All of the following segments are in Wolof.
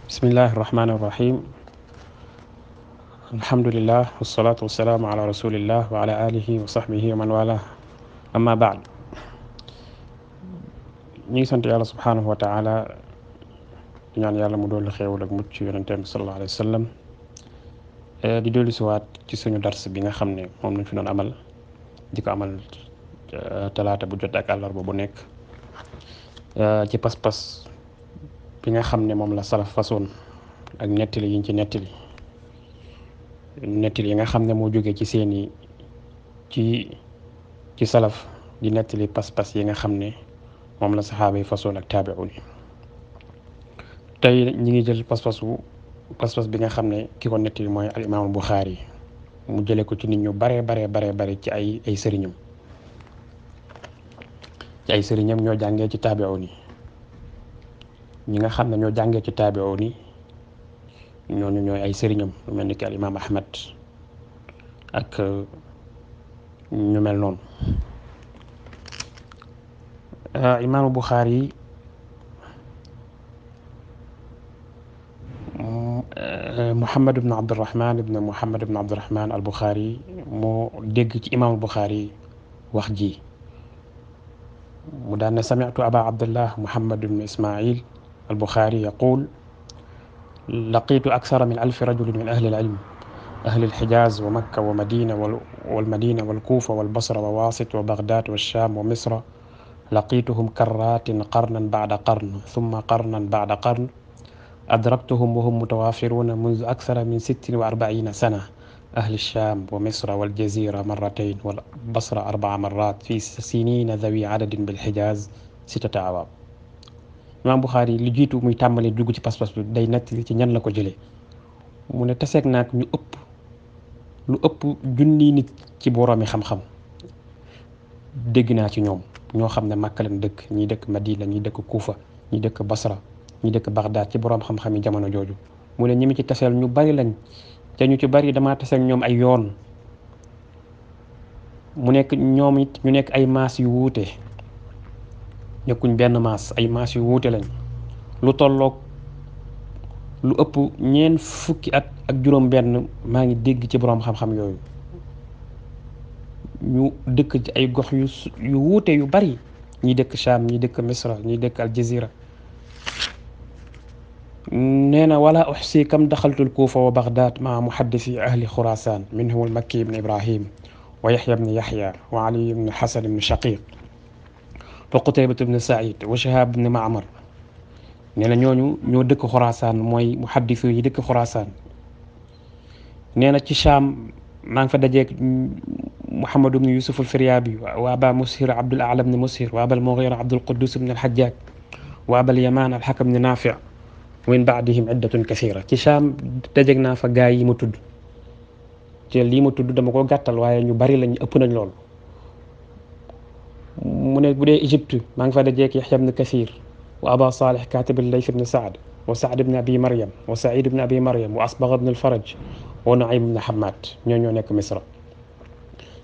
bismillahi irrahmani irrahim alhamdulillah wasalaatu wasalaamu ala rasulillah wa ala alihi wa sahbihi wa man wala amma baad ñi ngi sant yàlla subhaanahu wa taala di ñaan yàlla mu doolu xéewal ak mucc yonenteem bi sallallahu alayhi wa sallam di dellu siwaat ci suñu dars bi nga xam ne moom lañ fi doon amal di ko amal talaata bu jot ak àllarba bu nekk ci pas-pas bi nga xam ne moom la salaf façon ak nettali yiñ ci nettali yi nga xam ne moo jógee ci seeni ci salaf di nettali pas-pas yi nga xam ne moom la saxaaba yi façon ak taabi'un yi tey ñi ngi jël pas-pas bi nga xam ne ki ko nettali mooy al imaamul Buxaari mu jële ko ci nit ñu bare ci ay sëriñam ñoo jàngee ci taabi'un yi ñi nga xam ne ñoo jàngee ci taabi'un yi ñooñu ñooy ay sëriñam lu mel ni ki al imaam Ahmad ak ñu mel noonu. imaamu Buxaari Muhammad ibn Abdurrahman al Buxaari moo dégg ci imaamul Buxaari wax ji mu daan ne sami'tu aba abdullah Muhammad ibn Ismail al Buxaari yaqul laqiitu aksara min 1000 rajulin min ahli al-ilm ahli al-Hijaaz wa Makka wa Madina wal Kuufa wal Basra wa Waasit wa Bagdaad wa Shaam wa Misra laqiituhum karraatin qarnan ba'da qarn thumma qarnan ba'da qarn adraktuhum wa hum mutawaafiruuna mundu aksara min 46 sana ahli Shaam wa Misra wal Jaziira marratayn wal Basra 4 marraat fi siniina dhawi adadin bil Hijaaz 6 awaam. imaam Buxaari li jiitu muy tàmbali dugg ci pas-pas bi day nettali ci ñan la ko jëlee mu ne taseeg naag lu ëpp junni nit ci boroomi xam-xam dégg naa ci ñoom ñoo xam ne Makka lañ dëkk ñi dëkk Madina ñi dëkk Kuufa ñi dëkk Basra ñi dëkk Bagdaad ci boroom xam-xam yi jamono jooju mu ne ñi mi ci taseel ñu bari lañ te ñu ci bari damaa taseeg ñoom ay yoon mu nekk ñoom it ñu nekk ay maas yu wuute nekkuñ benn maas ay maas yu wuute lañ lu tolloog lu ëpp 40 at ak juróom benn maa ngi dégg ci boroom xam-xam yooyu ñu dëkk ci ay gox yu wuute yu bari ñi dëkk Shaam ñi dëkk Misra ñi dëkk al Jazira nee na wala uxsi kam daxaltu al Kuufa wa Bagdaad maa muhaddisi ahli Xuraasaan minhum al Makki ibn Ibrahim wa Yaxya ibn Yaxya wa Ali ibn Xasan ibn Shaqiq wa Qutaybatu ibn Saïd wa Shihab ibn Ma'mar nee na ñooñu ñoo dëkk Xuraasaan mooy muhaddisu yi dëkk Xuraasaan nee na ci Shaam maa ngi fa dajeeg Muhammad ibn Yusuf al-Firyaabi wa Aba Mushir Abdul A'la ibn Mushir wa Abal Mughira Abdul Quddus ibn al-Hajjaj wa Abal Yamaan al-Hakam ibn Naafi' wa min ba'dihim iddatun kasiira ci Shaam dajeeg naa fa gaa yi ma tudd te lii ma tudd dama ko gàttal waaye ñu bari lañ ëpp nañ lool. mu ne bu dee Égypte maa ngi fa dajeeg Yaxya ibn Kasiir wa Aba Salih katib al-Layth ibn Sa'd wa Sa'd ibn Abi Maryam wa Sa'id ibn Abi Maryam wa Asbagh ibn al-Faraj wa Nu'aym ibn Hammad ñoo nekk Misra.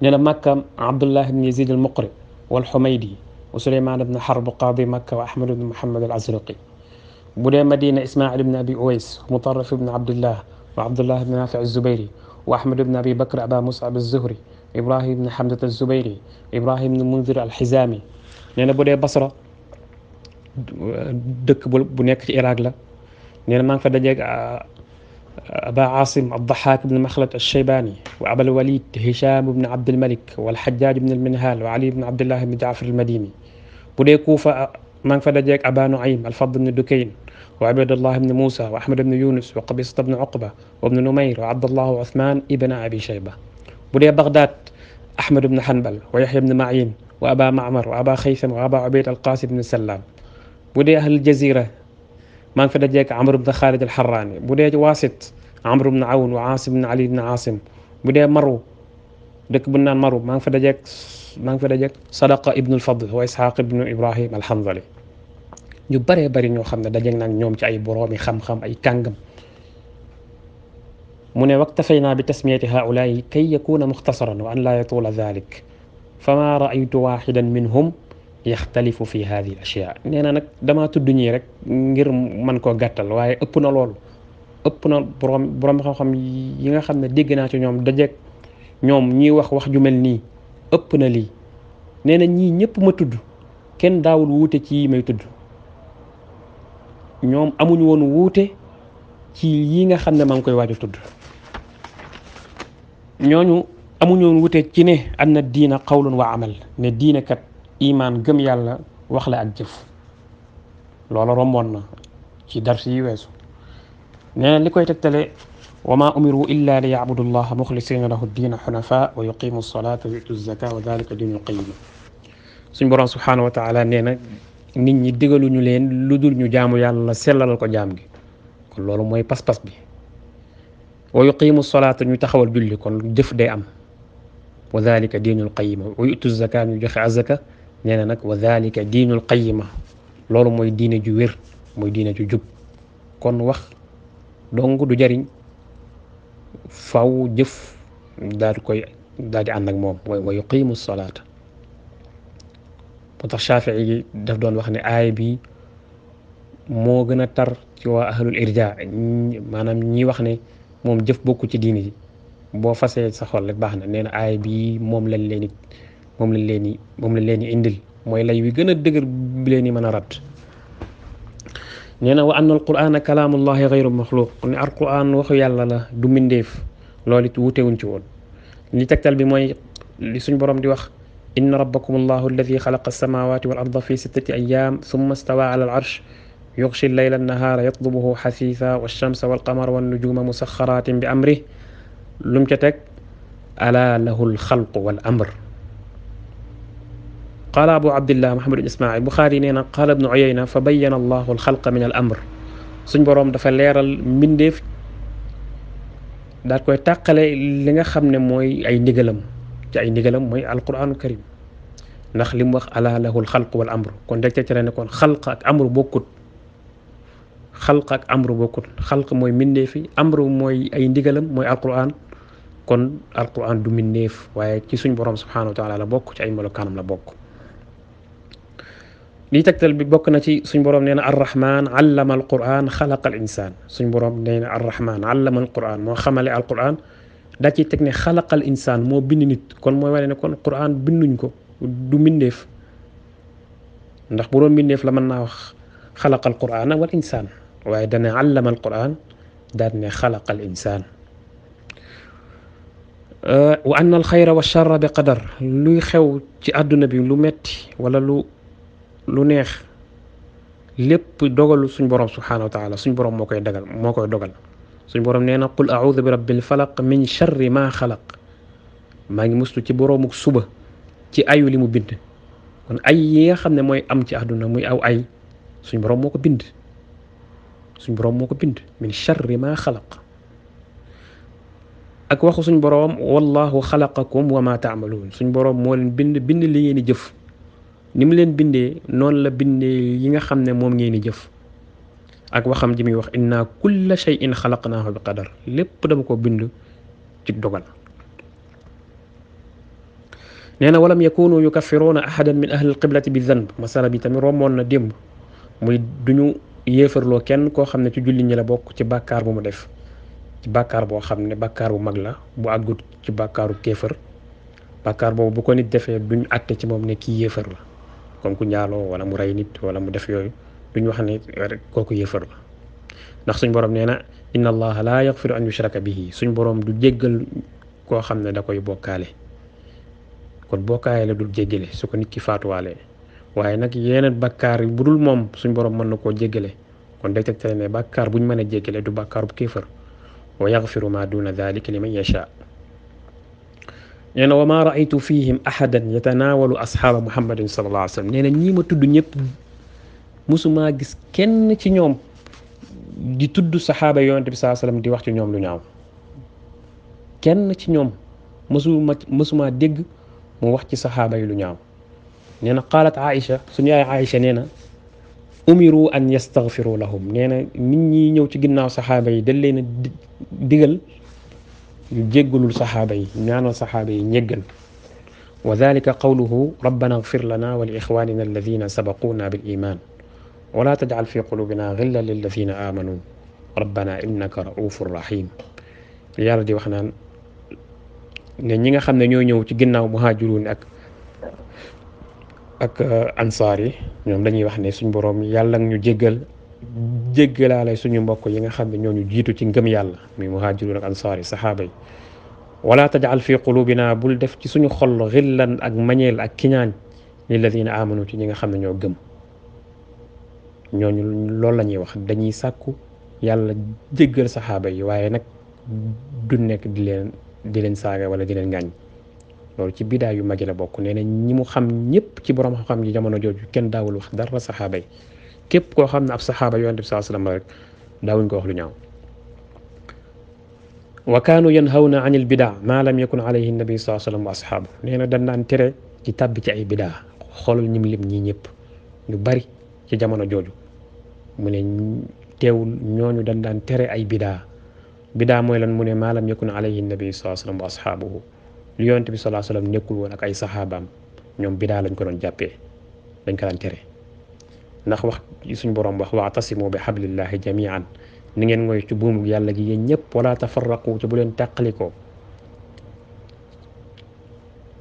nee na Makka Abdullah ibn Yazid al-Muqri wal Humaydi wa Sulaymaan ibn Harb qaadi Makka wa Ahmad ibn Muhammad al-Azraqi. bu dee Madina Ismaa'il ibn Abi Uways wa Mutarrif ibn Abdullah wa Abdullah ibn Naafi' az-Zubayri wa Ahmad ibn Abi Bakr Aba Mus'ab az-Zuhri Ibrahim ibn Hamdat az-Zubayri Ibrahim ibn Munzir al-Hizaami. nee na bu dee Basra dëkk bu nekk ci Irak la nee na maa ngi fa dajeeg Aba Asim ad-Dahhaak ibn Makhlad ash-Shaybaani wa Abal Walid Hisham ibn Abdul Malik wal Hajjaj ibn al-Minhal wa Ali ibn Abdullah ibn Ja'far al-Madini. bu dee Kuufa maa ngi fa dajeeg Aba Nu'aym al-Fadl ibn Dukayn wa Ubaydullah ibn Musa wa Ahmad ibn Yunus wa Qabisa ibn Uqba wa ibn Numayr wa Abdullah wa Uthman ibn Abi Shayba. bu dee Baghdad Ahmad ibn Hanbal wa Yahya ibn Ma'in wa Aba Ma'mar wa Aba Khaytham wa Aba Ubayd al-Qasim ibn Sallam. bu dee ahlul Jazira maa ngi fa dajeeg Amr ibn Khalid al-Harrani. bu dee Waasit Amr ibn Awn wa Asim ibn Ali ibn Asim. bu dee Maru dëkk bu naan Maru maa ngi fa dajeeg Sadaqa ibn al-Fadl wa Ishaq ibn Ibrahim al-Hanzali. ñu baree bari ñoo xam ne dajeeg nag ñoom ci ay boroomi xam-xam ay kàngam. mu ne waktafaynaa bi tasmiyati haa'ulaa'i kay yakuuna muxtasaran wa an laa yatuula dhalik fama ra'aytu waahidan minhum yaxtalifu fi hadihi al ashyaa nee na nag damaa tudd ñii rek ngir man koo gàttal waaye ëpp na loolu ëpp na borom xam-xam yi nga xam ne dégg naa ci ñoom dajeeg ñoom ñiy wax ju mel nii ëpp na lii nee na ñii ñëpp ma tudd kenn daawul wuute ci yi may tudd ñoom amuñu woon wuute ci yi nga xam ne maa ngi koy waaj a tudd ñooñu amuñu woon wuute ci ne anna diina qawlun wa amal ne diina kat imaan gëm yàlla wax la ak jëf loola romboon na ci dars yi weesu nee na li koy tegtale wa ma umiru illa li yacbudu llaha muxlisina lahu diina xunafa wa yuqimu salata wa yutu zaka wa dalika diinul qayima suñ borom subhanahu wa taala nee na nit ñi digaluñu leen lu dul ñu jaamu yàlla sellalal ko jaam gi kon loolu mooy pas-pas bi wa yuqimu salata ñu taxawal julli kon jëf day am wa dalika diinul qayima wa yutu zaka ñu joxe azaka nee na nag wa dalika diinul qayima loolu mooy diine ju wér mooy diine ju jub kon wax donc du jariñ faw jëf daal di ànd ak moom wa yuqimu salaata moo tax Shaafi'i gi daf doon wax ne aaya bi moo gën a tar ci waa ahlul irja maanaam ñi wax ne moom jëf bokku ci diini ji boo fasee sa xol rek baax na nee na aaya bi moom lañ leen indil mooy lay wi gën a dëgër bi leen mën a rat nee na wa anna alqur'ana kalaamullahi gayru maxluuq ne alqur'an waxu yàlla la du mbindeef loolu it wutewuñ ci woon li tegtal bi mooy li suñ borom di wax inna rabbakum allahu alladi xalaqa alsamawati wal arda fi sittati ayam summa stawa ala al arsh yuxshi llayla annahaara yatlubuhu xasiisa walchamsa walqamara wannujuma musaxaratin bi amrih lum ca teg ala lahu alxalqu wal amr qaala abu abdillah muhammad ibn ismail buxaari nee na qaala ibnu uyayna fa bayyana allahu alxalqa min al amr suñ boroom dafa leeral mbindeef daal koy tàqale li nga xam ne mooy ay ndigalam ci ay ndigalam mooy alquranu karim ndax li mu wax ala lahu alxalqu wal amr kon deg tecere ne kon xalq ak amru bokkut xalq mooy mbindeefi amru mooy ay ndigalam mooy alquran kon alquran du mbindeef waaye ci suñ boroom subhanahu wa taala la bokk ci ay melokaanam la bokk lii tegtal bi bokk na ci suñ boroom nee na arrahman allama alquran xalaqa al insaan suñ boroom nee na arrahman allama alquran moo xamale alquran daa ciy teg ne xalaqal insaan moo bind nit kon mooy wane ne kon quran binduñ ko du mbindeef ndax bu doon mbindeef la mën naa wax xalaqal quran wal insaan waaye dane allama alquran daal ne xalaqal insaan wa anna alxayra wa charra bi qadar luy xew ci àdduna bi lu metti wala lu neex lépp dogalu suñ borom subhanahu wa taala suñ borom moo koy dogal suñ borom nee na qul audu bi rabbil falaq min charri ma xalaq maa ngi muslu ci boroomu suba ci ayu li mu bind kon ay yi nga xam ne mooy am ci àdduna muy aw ay suñ borom moo ko bind min charri ma xalaq ak waxu suñ borom wallahu xalaqakum wa ma taamaluun suñ borom moo leen bind li ngeen di jëf ni mu leen bindee noonu la bindee yi nga xam ne moom ngeen di jëf ak waxam ji muy wax inna kulla shay'in xalaqnaahu bi qadar lépp dama ko bind ci dogal nee na walam yakunu yukaffiruuna ahadan min ahli alqiblati bi zanb masala bi tamit rommoon na démb muy duñu yéefarloo kenn koo xam ne ci julli ñi la bokk ci bàkkaar bu mu def ci bàkkaar boo xam ne bàkkaar bu mag la bu àggut ci bàkkaaru kéefër bàkkaar boobu bu ko nit defee duñ àtte ci moom ne kii yéefar la comme ku njaaloo wala mu rey nit wala mu def yooyu duñ wax ne kooku yéefar la ndax suñ borom nee na inna allaha la yaxfiru an yushraka bihi suñ borom du jéggal koo xam ne da koy bokkaale kon bokkaale la dul jéggale su ko nit ki faatuwaalee waaye nag yeneen bàkkaar yi bu dul moom suñ borom mën na koo jéggale kon day tegtale ne bàkkaar buñ mën a jéggale du bàkkaar bu kéefar wa yaxfiru ma duna dalika liman yasha nee na wa ma raaytu fihim ahadan yatanaawalu asxaaba muhammadin sallallahu alayhi wa sallam nee na ñii ma tudd ñëpp musumaa gis kenn ci ñoom di tudd saxaaba yonente bi sallallahu alayhi wa sallam di wax ci ñoom lu ñaaw kenn ci ñoom mësumaa dégg mu wax ci saxaaba yi lu ñaaw nee na qaalat Aïcha suñu yaay Aïcha nee na umiru an yastaghfiru lahum nee na nit ñi ñëw ci ginnaaw saxaaba yi dañ leen a digal ñu jéggalul saxaaba yi ñaanal saxaaba yi ñeggal وذلك قوله ربنا اغفر لنا ولإخواننا الذين سبقونا بالإيمان ولا تجعل في قلوبنا غلا للذين آمنوا ربنا إنك رؤوف رحيم. yàlla di wax naan ne ñi nga xam ne ñoo ñëw ci ginnaaw muhaajiruun ak ansaar yi ñoom dañuy wax ne suñ boroom yàlla ñu jéggalaale suñu mbokk yi nga xam ne ñoo ñu jiitu ci ngëm yàlla muy muhaajiruun ak ansaar yi saxaaba yi. wala tajal fi qulubina bul def ci suñu xol xillan ak mañeel ak kiñaan lilladina amanu ci ñi nga xam ne ñoo gëm. ñooñu loolu la ñuy wax dañuy sàkku yàlla jéggal saxaaba yi waaye nag du nekk di leen saaga wala di leen ngàññ. loolu ci bidaa yu mag yi la bokk. nee na ñi mu xam ñëpp ci borom xam-xam yi jamono jooju kenn daawul wax dara saxaaba yi. képp koo xam ne ab saxaaba yonent bi sallallahu alayhi wasallam rek daawuñ ko wax lu ñaaw. wa kaanu yanhawna anil bidaa maa lam yakun alayhi nabi sallallahu alayhi wasallam wa ashaabu. nee na dañ daan tere ci tàbbi ci ay bidaa. xoolal ñim lim ñii ñëpp ñu bari ci jamono jooju mu ne teewul ñooñu dañ daan tere ay bidaa. bidaa mooy lan mu ne maa lam yakun alayhi nabi sallallahu alayhi wasallam wa ashaabuhu. lu yonent bi sallallahu alayhi wasallam nekkul woon ak ay saxaabaam ñoom bidaa lañ ko doon jàppee dañ ko daan tere. ndax wax suñ boroom wax wa'tasimu bi hablillahi jami'an ni ngeen mooy ci buumu yàlla gi yéen ñëpp wala tafarraqu ci bu leen tàqalikoo.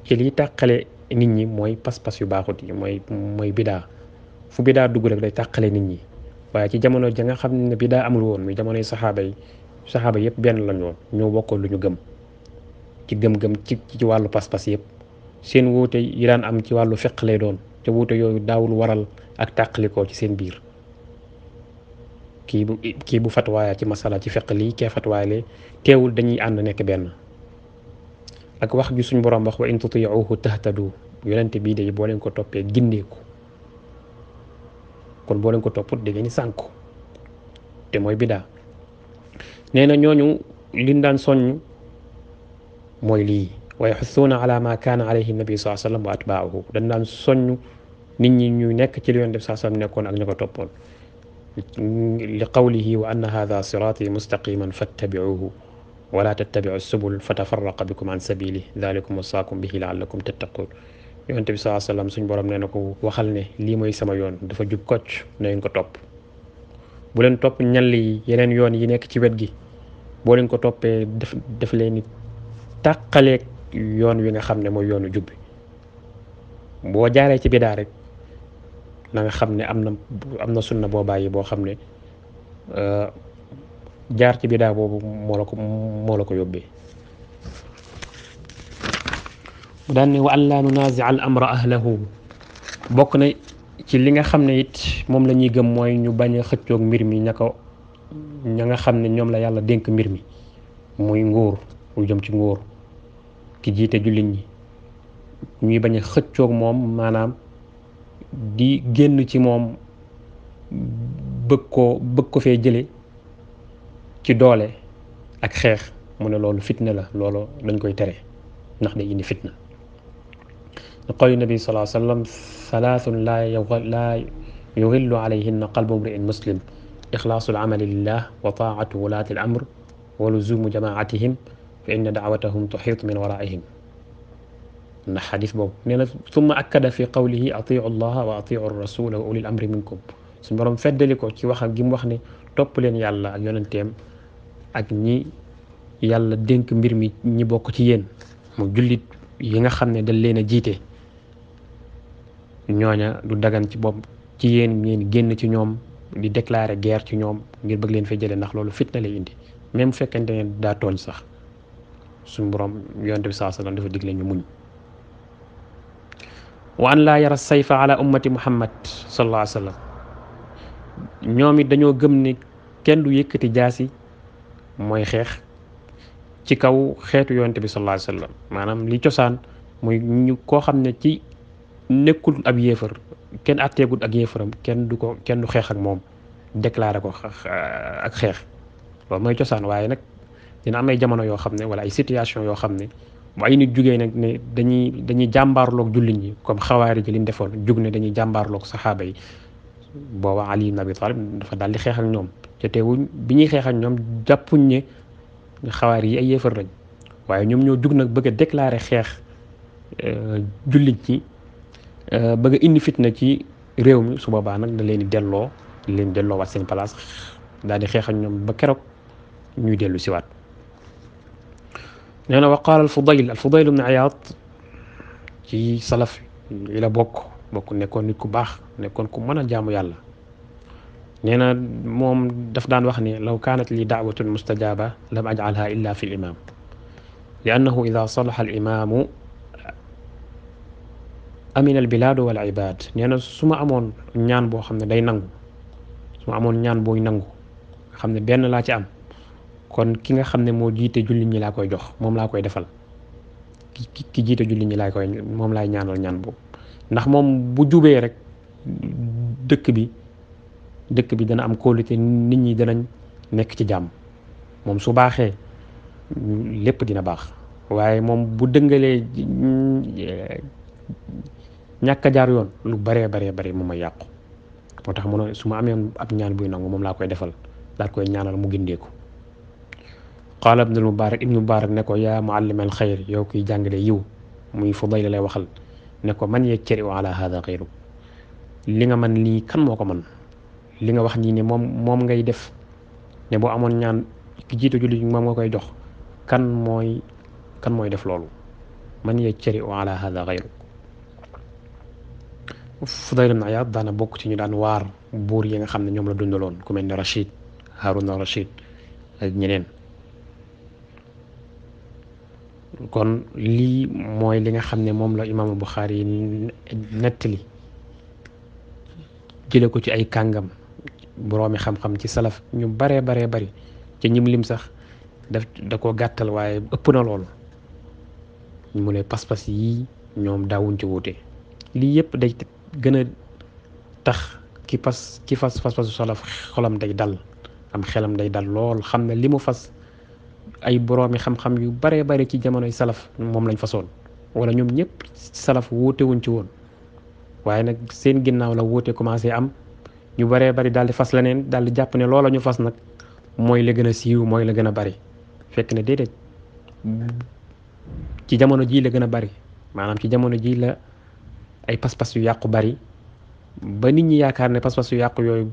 ci liy tàqale nit ñi mooy pas-pas yu baaxut yi mooy bidaa. fu bidaa dugg rek day tàqale nit ñi. waaye ci jamono ja nga xam ne bidaa amul woon muy jamonoy saxaaba yëpp benn lañ woon ñoo bokkoon lu ñu gëm ci gëm-gëm ci wàllu pas-pas yëpp. seen wuute yi daan am ci wàllu fiq lay doon te wuute yooyu daawul waral ak tàqalikoo ci seen biir. kii bu fatwaaya ci masala ci fiq lii kee fatwaaya teewul dañuy ànd nekk benn. ak wax ju suñ borom wax wa in tuti'uhu tahtadu yonente bii de boo leen ko toppee gindeeku. kon boo leen ko topput da ngeen sànku te mooy bidaa. nee na ñooñu liñ daan soññ mooy lii wa yaxusuuna ala ma kaana alayhi nabi sallallahu alayhi wasallam wa atbaahu. dañ daan soññ nit ñi ñu nekk ci li yonent bi sallallahu alayhi wasallam nekkoon ak ñu ko toppoon. li qawlihi wa anna hadha siraati mustaqiman fattabi'uhu wala tattabi'u subul fatafarraqa bikum an sabili dhalikum wasaakum bihi la'allakum tattaqun. yonent bi sallallahu alayhi wasallam suñ borom nee na ko waxal ne lii mooy sama yoon dafa jub kocc na ngeen ko topp. bu leen topp ñal yi yeneen yoon yi nekk ci wet gi. boo leen ko toppee def leen ni tàqaleeg yoon wi nga xam ne mooy yoonu jub bi. boo jaaree ci bidaa rek na nga xam ne am na sunna boo bàyyi boo xam ne jaar ci bidaa boobu moo la ko yóbbee. mu daan ne wa an laa nunaazia al amra ahlahu. bokk na ci li nga xam ne it moom la ñuy gëm mooy ñu bañ a xëccoog mbir mi ña nga xam ne ñoom la yàlla dénk mbir mi muy nguur lu jëm ci nguur ki jiite jullit ñi ñuy bañ a xëccoog moom maanaam di génn ci moom bëgg ko fee jële ci doole ak xeex. mu ne loolu fitna la loolu dañ koy tere ndax day indi fitna. qawli nabi sallallahu alayhi wasallam thalathun la yughillu alayhinna qalbu imri'in muslim ixlaasu al-amali lillah wa taa'atu wulaati al-amr wa luzumu jamaatihim fa inna da'watahum tuhiitu min waraa'ihim. ndax xadis boobu nee na summa akkada fi qawlihi atiu allaha wa atiu rasula wa ulil amri minkum. suñu borom feddali ko ci wax gi mu wax ne topp leen yàlla ak yonenteem ak ñi yàlla dénk mbir mi ñi bokk ci yéen mu jullit yi nga xam ne dañ leen a jiite. ñooña du dagan ci bopp ci yéen ngeen génn ci ñoom di déclarer guerre ci ñoom ngir bëgg leen fay jëlee ndax loolu fitna lay indi même bu fekkente ne daa tooñ sax suñu borom yonent bi sallallahu alayhi wasallam dafa digle ñu muñ. wa an laa yara sayfa ala ummati muhammad sallallahu alayhi wasallam. ñoom it dañoo gëm ne kenn du yëkkati jaasi mooy xeex ci kaw xeetu yonent bi sallallahu alayhi wasallam. maanaam li cosaan muy ñu koo xam ne ci nekkul ab yéefar kenn atteegul ak yéefaram kenn du xeex ak moom déclaré ko ak xeex. loolu mooy cosaan. waaye nag dina am ay jamono yoo xam ne wala ay situation yoo xam ne bu ay nit jugee nag ne dañuy jàmbaarloog jullit ñi comme xawaari ji li ñu defoon jug ne dañuy jàmbaarloog saxaaba yi. booba Ali ibn Abi Talib dafa daal di xeex ak ñoom te teewuñ bi ñuy xeex ak ñoom jàppuñ ne xawaari yi ay yéefar lañ waaye ñoom ñoo jug nag bëgg a déclarer xeex jullit ñi bëgg a indi fitna ci réew mi su boobaa nag da leen di delloo waat seen place daal di xeex ak ñoom ba keroog ñuy dellu siwaat nee na wa qaala al Fudayl ibn Iyaad ci salaf yi la bokk nekkoon nit ku baax nekkoon ku mën a jaamu yàlla nee na moom daf daan wax ne law kaanat li daawatun mustajaba lam aj'alha illa fi l-imaam li annahu ida salaha al imaamu amina al bilaadu wal ibaad nee na su ma amoon ñaan boo xam ne day nangu su ma amoon ñaan booy nangu nga xam ne benn laa ci am kon ki nga xam ne moo jiite jullit ñi laa koy jox moom laa koy defal ki jiite jullit ñi moom laay ñaanal ñaan boobu ndax moom bu jubee rek dëkk bi dana am kóolute nit ñi danañ nekk ci jàmm moom su baaxee lépp dina baax waaye moom bu dëngalee ñàkk a jaar yoon lu baree mu ma yàqu moo tax mu ne su ma amee ab ñaan buy nangu moom laa koy defal daal koy ñaanal mu gindeeku qaala ibnu Mubaarak ne ko yaa muallimal xayr yow kiy jàngale yiw muy Fudayl lay waxal ne ko man yajtari'u ala hada xayru li nga man lii kan moo ko man li nga wax nii ne moom ngay def ne boo amoon ñaan ki jiitu julli moom nga koy jox kan mooy def loolu man yajtari'u ala hada xayru Fudayl ibn Iyaad daana bokk ci ñu daan waar buur yi nga xam ne ñoom la dundaloon ku mel ne Rachid Haruna Rachid ak ñeneen kon lii mooy li nga xam ne moom la imaamul Buxaari nettali jële ko ci ay kàngam boroomi xam-xam ci salaf ñu baree bari ci ñim lim sax da ko gàttal waaye ëpp na loolu mu ne pas-pas yii ñoom daawuñ ci wuute lii yëpp day gën a tax ki fas pas-pasu salaf xolam day dal am xelam day dal lool xam ne li mu fas ay boroomi xam-xam yu baree bari ci jamonoy salaf moom lañ fasoon wala ñoom ñëpp salaf wuute wuñ ci woon waaye nag seen ginnaaw la wuute commencé am ñu baree bari daal di fas leneen daal di jàpp ne loola ñu fas nag mooy la gën a siiw mooy la gën a bari fekk ne déedéet ci jamono jii la gën a bari maanaam ci jamono jii la ay pas-pas yu yàqu bari ba nit ñi yaakaar ne pas-pas yu yàqu yooyu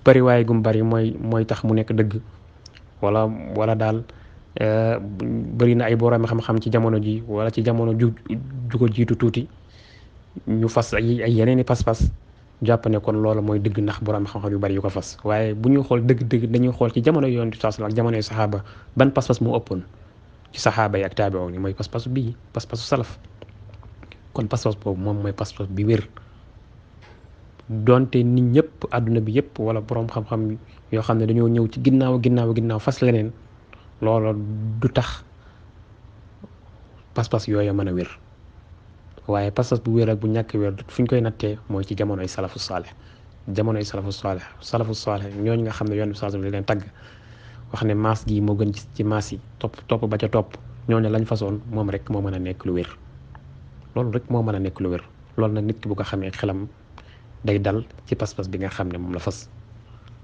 bari waaye gum bari mooy tax mu nekk dëgg wala daal bari na ay borom xam-xam ci jamono ji wala ci jamono ju ko jiitu tuuti ñu fas ay yeneen i pas-pas jàpp ne kon loola mooy dëgg ndax borom xam-xam yu bari yu ko fas waaye bu ñuy xool dëgg dañuy xool ci jamono yoon di tas ak jamonoy saxaaba ban pas-pas moo ëppoon ci saxaaba yi ak taabi'oon yi mooy pas-pasu bii pas-pasu salaf kon pas-pas boobu moom mooy pas-pas bi wér donte nit ñëpp àdduna bi yëpp wala borom xam-xam yoo xam ne dañoo ñëw ci ginnaaw fas leneen loola du tax pas-pas yooyu mën a wér waaye pas-pas bu wér ak bu ñàkk wér fu ñu koy nattee mooy ci jamonoy salafu saalih salafu saalih ñooñu nga xam ne yoon bi saa di leen tagg wax ne maas gi moo gën ci maas yi topp ba ca topp ñooñu lañ façon moom rek moo mën a nekk lu wér loolu rek moo mën a nekk lu wér loolu nag nit ki bu ko xamee xelam day dal ci pas-pas bi nga xam ne moom la fas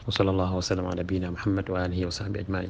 wa sallallahu wa sallam ala nabiyina Muhammad wa alihi wa sahbi ajmain